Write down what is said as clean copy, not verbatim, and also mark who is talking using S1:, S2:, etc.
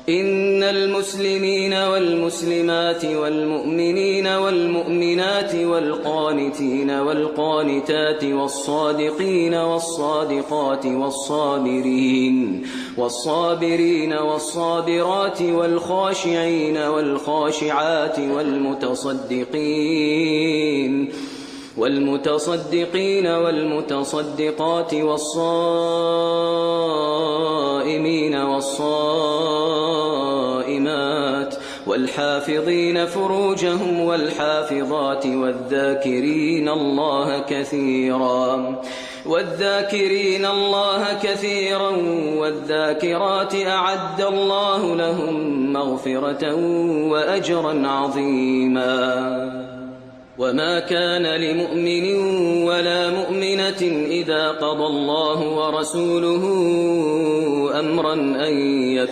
S1: إن المسلمين والمسلمات والمؤمنين والمؤمنات والقانتين والقانتات والصادقين والصادقات والصابرين والصابرات والخاشعين والخاشعات والمتصدقين والمتصدقات والصائمين والصائمات والحافظين فروجهم والحافظات والذاكرين الله كثيرا والذاكرات أعد الله لهم مغفرة وأجرا عظيما. وما كان لمؤمن ولا مؤمنة إذا قضى الله ورسوله أمرا أن يكون